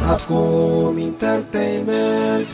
ኣትኩም ኢንተርተይመንት።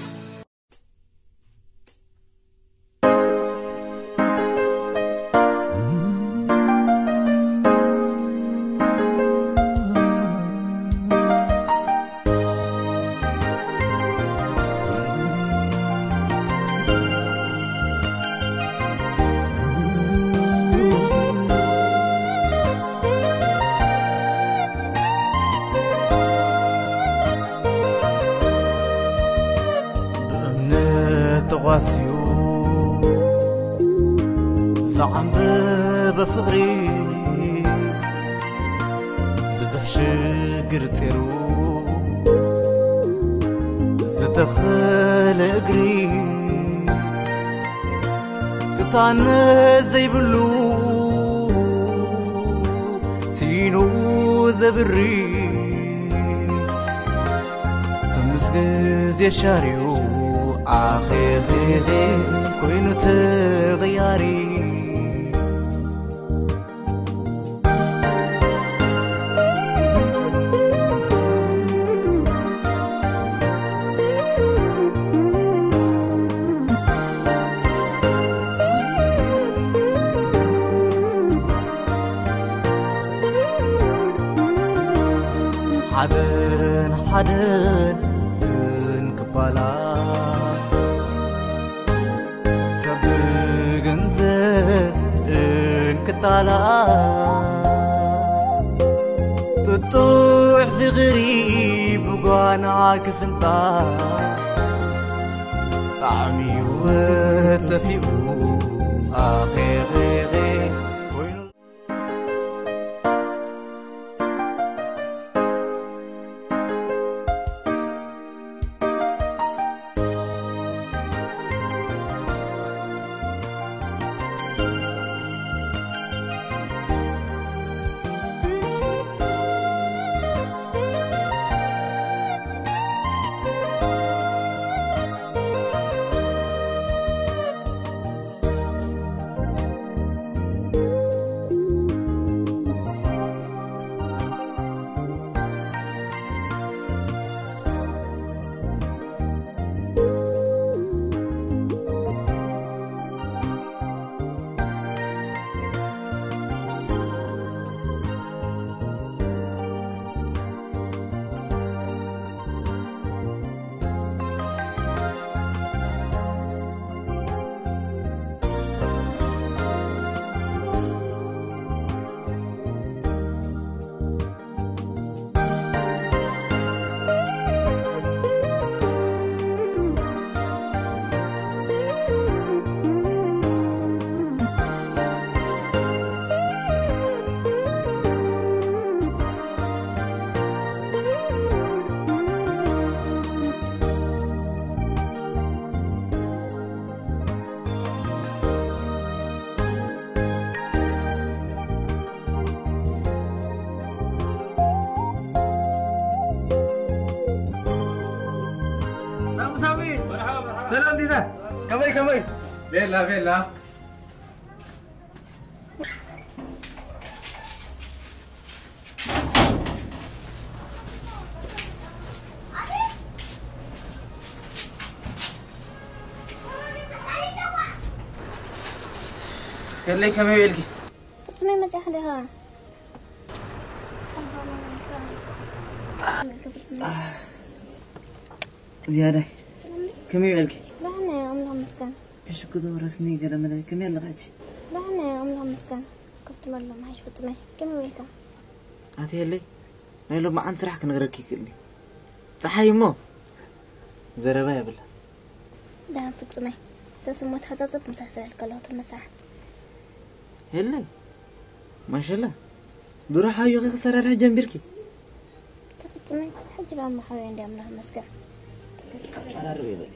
ብእምነት ተጓስዩ ዝዓንበበ ፍቕሪ ብዙሕ ሽግር ጼሩ ዝተኸለ እግሪ ቅሳነት ዘይብሉ ሲኑ ዘብሪ ስምስ ግዜ ሻርዩ ኣኼኼ ኮይኑ ተቐያሪ ሓደን ሓደን እንክባላ ሰብ ገንዘብ እንክጣላ ጥጡሕ ፍቕሪ ብጓና ክፍንጣ ጣዕሚዩ ተፊኡ ኣኼኼ ኮይኑ ሳሚ ሳሚ፣ ሰላም ዲና፣ ከመይ ከመይ? ቤላ ቤላ። ከለይ ከመይ ውዒልኪ? ፍጹመይ መጺኣኻ ዲኻ? ዝያዳይ ከመይ ውዒልኪ? ደህና እየ፣ ኣምላኽ ይመስገን። እሺ፣ ክዶ ረስኒ ገለ መለ ከመይ ኣለኻ ሕጂ? ደህና እየ፣ ኣምላኽ ይመስገን። ካብቲ መሎም ሓይሽ ፍጹመይ፣ ከመይ ውዒልካ? ኣትየለይ፣ ናይ ሎማዓንቲ ስራሕ ክነግረኪ ይክእል እዩ። ጸሓይ እሞ ዘረባ የብላ። ደሓን ፍጹመይ፣ ተስሞ ተሓጻጸብ ምሳሕ ስራሕ ከለኹ ትመሳሕ። የለይ፣ ማሸላ፣ ድሮ ሓውዮኺ ክሰራርሕ ጀምቢርኪ። ተፈጽመ፣ ሕጂ ደኣ መሓውዮ እንዲ ኣምላኽ ይመስገን። ተስፋ ተስፋ። ቀራርብ ይበል።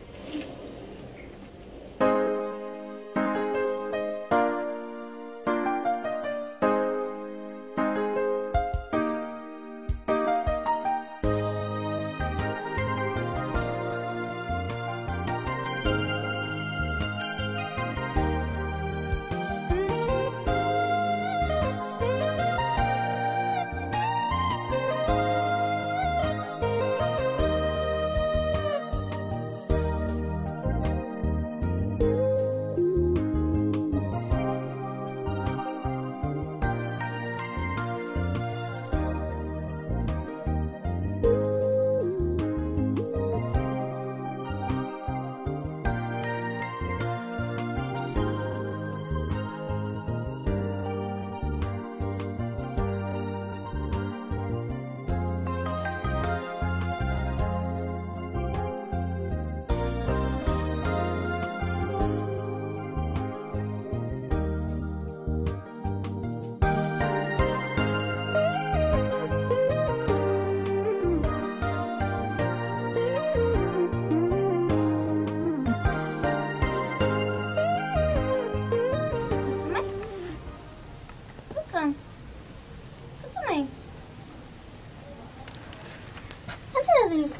ዝልካ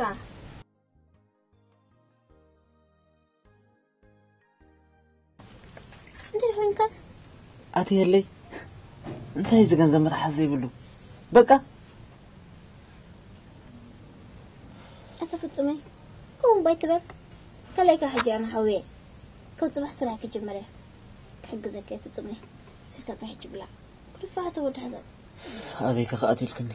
እንታይ ኮይንካ? ኣቲ የለይ፣ እንታይ እዚ ገንዘብ መትሓዚ ዘይብሉ? በቃ። ኣቲ ፍጹመይ፣ ከምኡ ባይ ትበል። ከለይካ ሕጂ ኣነ ሓውየ፣ ካብ ጽባሕ ስራሕ ክጅምር እየ። ክሕግዘካ እየ ፍጹመይ። ስልካ ሕጂ ብላዕ። ክድፋዕ ሰብ ወዲ ሕሰብ። ኣበይ ከ ክኣትልክኒ?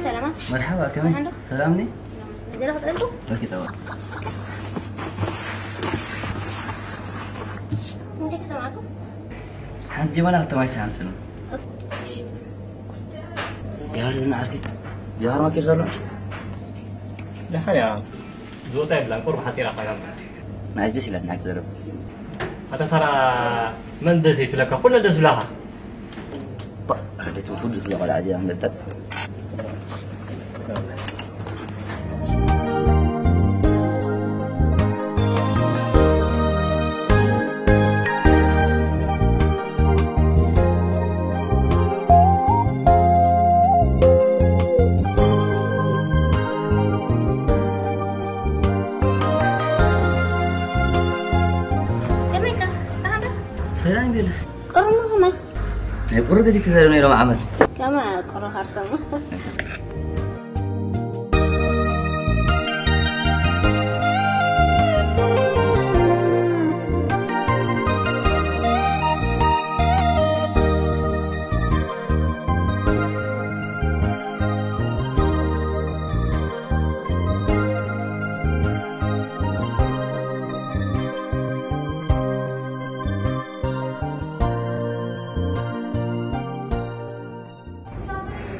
ሰላማት። መርሓባ፣ ከመይ? መርሓባ። ሰላም ኒ? ዘረባ ስእልኩ? ኦኬ፣ ጠባ። እንታይ ክሰማዕኩ? ሓንቲ ጀበና ክልተ ማይ ሰሓም ስኒ። ጃሃር ዝነዓርኪ? ጃሃር ማኪር ዘሎ? ደሓን እያ። ዝወፃ የብላን፣ ቁሩብ ሓፂራ ኮይና። ንኣሽ ደስ ኢላትኒ ሓቂ ዘረባ። ኣታ ሳራ መን ደስ ይትብለካ? ኩለን ደስ ይብላኻ። ባ፣ ኣዴት ውፉድ ዝለ ቆልዓ እዚኣ ንለጠጥ። ከመይካ? ደሓን ዶ? ሰላም ይብል። ቁሩብ ከመይ? ናይ ቁሩብ ገዲት ተዛረብና ኢሎም ዓመት። ከመይ ቁሩብ ሃርቶም?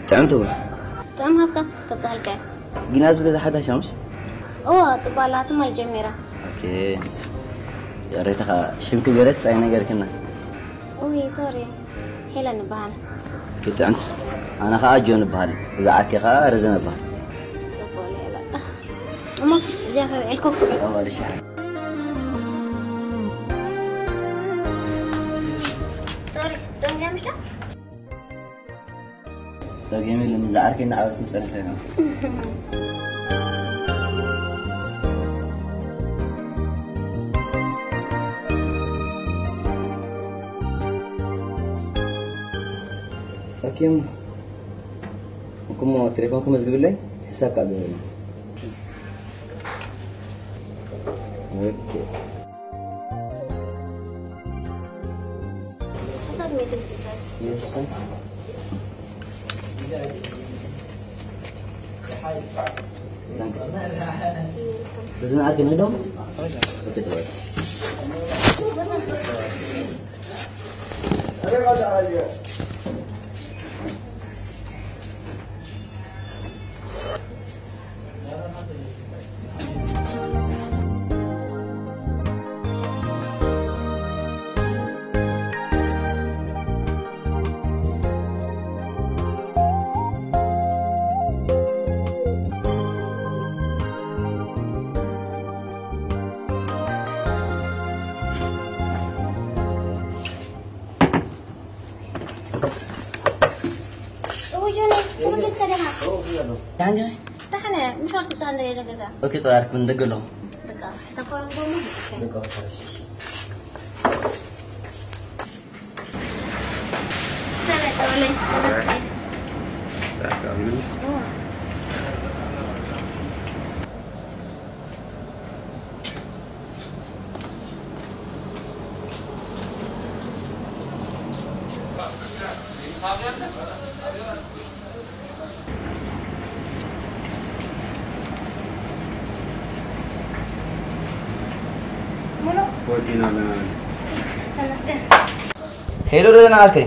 ጥዕምቲ እውን። ጥዑም ሃብካ ከብዝሓልካ እየ። ግን ኣብዚ ገዛ ሓዳሽ እያ፣ ምሽ? እዎ፣ ጽቡቕ ኣላ፣ ትማል ጀሚራ። ኦኬ። ይቕሬታ ኸኣ፣ ሽምኪ ገለስ ኣይነገርክና። ኡይ፣ ሶሪ። ሄለን እበሃል። ኦኬ፣ ጥዕምቲ። ኣነ ኸኣ ጆን እበሃል። እዛ ዓርከይ ኸኣ ረዘን እበሃል። ጽቡቕ፣ ሌላ። እሞ፣ እዚኣ ከብዒልኩም። እዋ፣ ልሻ። ሶሪ፣ ደንግያ ምሽታ? ጸገም የለን፣ እዛ ዓርከይ እናዓበድኩ ክጸንሕ እየ። ኦኬ፣ እሞ ቴሌፎንኩም መዝግብለይ፣ ሕሳብ ከኣ ግበረለይ። ኦኬ። ሓሳብ ሜትን ሱሰን። ሜትን ሱሰን። ታንክስ። በዚ መዓልቲ ንግደው? ኦኬ፣ ተባረክ። እውይ፣ ጆነይ፣ ኩሉ ጌስካ ደኻ? ደሓን ጆነይ? ደሓን እየ። ምሻል ትብጻ እንደ ገዛ። ኦኬ፣ ጥራይ ኣርክብ፣ ንደገ ኣለኹ። በቃ፣ ሕሳብ እኮ ኣረግቦ እሞ። በቃ፣ እሺ፣ እሺ። ሰላም፣ ጠዋለይ። ሰላም። ሄሎ ረዘና ዓርከይ፣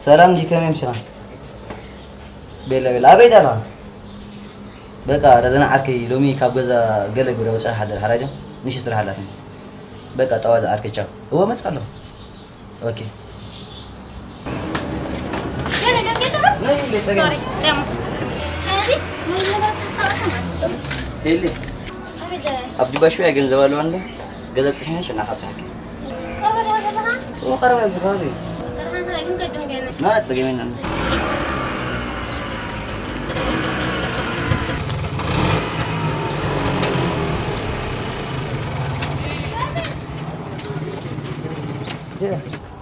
ሰላም ዲ ከመይ ምሽኻ? ቤላ ቤላ ኣበይ ደላ? በቃ ረዘና ዓርከይ ሎሚ ካብ ገዛ ገለ ጉዳ ወጻኢ ሓደር ሓራጃ ንሽ ስራሕ ኣላትኒ። በቃ ጠዋዛ ዓርከይ ቻው። እወ መጽ ኣለኹ። ኦኬ። ሄሊ፣ ኣብ ዱባይ ሽውያ ገንዘብ ኣለዋ እንደ ገዛ ብፅሒና ሸና ካብ ፀሓቂ። እዎ፣ ቀረባ ኣብዚ ከባቢ እዩ። ና፣ ፀገም የለን።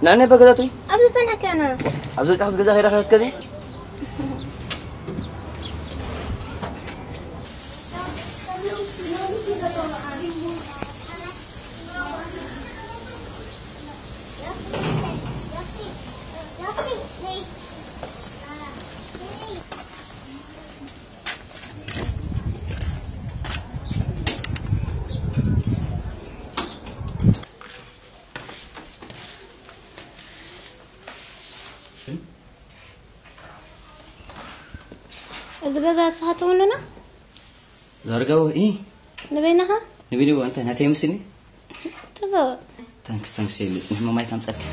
ንዕነ በገዛቱ ኣብዚ ጸንሐካና። ኣብዚ ጫፍ ገዛ ከይዳ ከይዳ ከዚ እዚ ገዛ ንስኻ ትውንኖ? ዛርጋው ኢ ንበይንኻ? ንበይንዎ እንታይ ናተይ ምስኒ? ጽቡቕ። ታንክስ፣ ታንክስ የለ። ጽንሕ መማይ ካምጻልክ።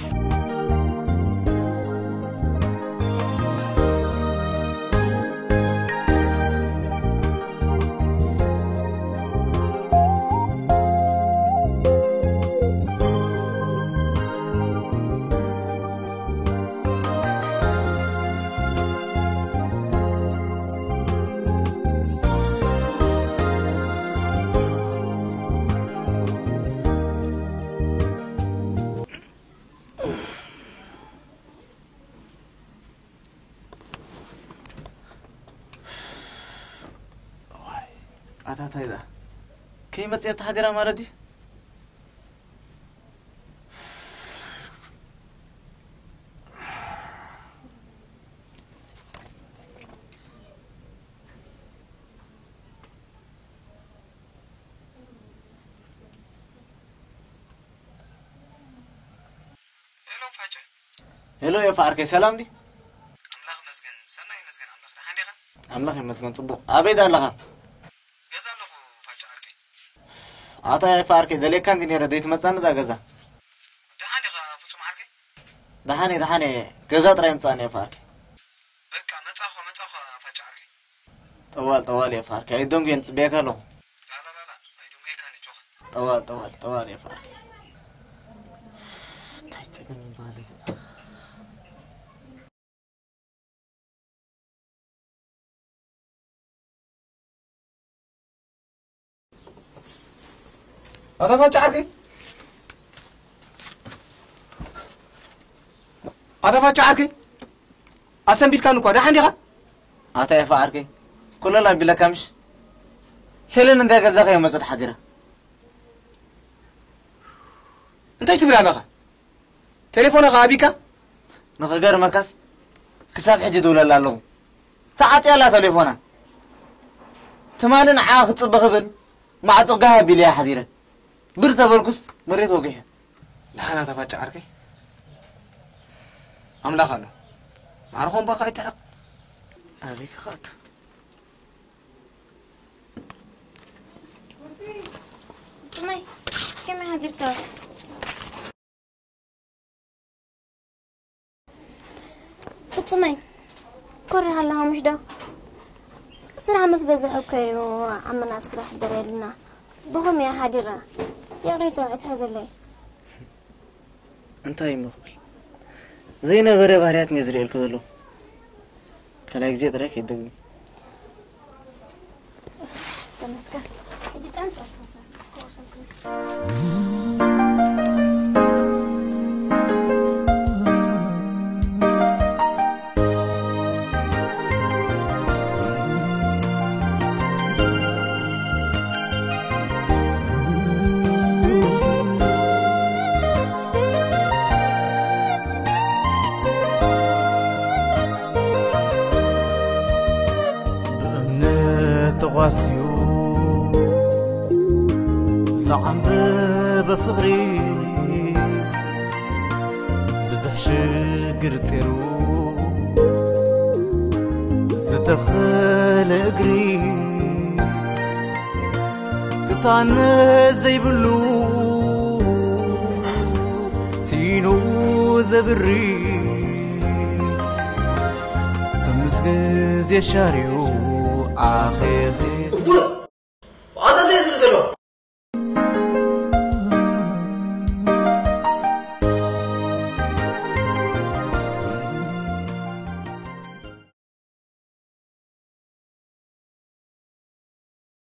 ኣታ እንታይ ደኣ? ከይመጽእ ተሓዲራ ማለት ድዩ? ሄሎ ፋጨ። ሄሎ ኤፋ ዓርከይ፣ ሰላም ዲ? ኣምላኽ ይመስገን፣ ሰናይ ይመስገን ኣምላኽ። ደሓን ዲኻ? ኣምላኽ ይመስገን፣ ጽቡቕ። ኣበይ ዳ ኣለኻ? ገዛ ኣለኹ ፋጨ ዓርከይ። ኣታ ኤፋ ዓርከይ፣ ደልየካ እንዲ ነይረ፣ ዘይትመጻኒ እዛ ገዛ። ደሓን ዲኻ ፍጹም ዓርከይ? ደሓን እየ፣ ደሓን እየ። ገዛ ጥራይ ምጻኒ ኤፋ ዓርከይ። በቃ መጻኹ፣ መጻኹ ፋጨ ዓርከይ። ጠዋል፣ ጠዋል ኤፋ ዓርከይ። ኣይደንጉየን፣ ጽበየካ ኣለኹ። ላላላላ፣ ኣይደንጉየካን፣ ኣጆኻ። ጠዋል፣ ጠዋል፣ ጠዋል ኤፋ ዓርከይ። እንታይ ጸገም ይበሃል እዚ? ኣታ ፋጫ ዓርከይ፣ ኣታ ፋጫ ዓርከይ፣ ኣሰንቢድካኒ እኳ። ደሓን ዲኻ? ኣታ ኤፋ ዓርከይ፣ ኩለል ኣቢለካ ምሽ? ሄለን እንታይ ገዛ ከየመጸት ሓዲራ? እንታይ ትብል ኣለኻ? ቴሌፎና ከ ኣቢካ? ንኽገርመካስ ክሳብ ሕጂ ድውለላ ኣለኹ። ተዓጽያ ኣላ ቴሌፎና። ትማሊ ንዓኣ ክጽበ ክብል ማዕጾ ጋህ ኣቢለያ ሓዲረ። ብር ተበልኩስ መሬት ወጊሐ። ደሓና ተፋጭ ዓርከይ። ኣምላኽ ኣሎ። ማዕርኾም ባኻ ኣይተረቕ። ኣበይ ክኸእት? ጽመይ፣ ከመይ ሓዲርካ? ፍጹመይ፣ ኮሪኻ ኣለኻ ምሽ ዶ? ስራሕ ምስ በዝሐ እኮ እዩ ዓመና ኣብ ስራሕ ሕደር የብልና። ብኸም እያ ሓዲራ። ይቕሬታ፣ እትሓዘለይ። እንታይ እሞ ክብል? ዘይነበረ ባህርያት እየ ዝርእየልኩ ዘለኹ። ካልኣይ ግዜ ጥራይ ከይደግም። ተመስገን። ሕጂ ጣን ጣስ መስራት ክወሰንኩ። ብእምነት ተቋስዩ ዝዓምበ በፍቕሪ ብዙሕ ሽግር ጼሩ ዝተኸለ እግሪ ቅሳነት ዘይብሉ ሲኑ ዘብሪ ስምስ ግዜ ሻርዩ ኣኼኺ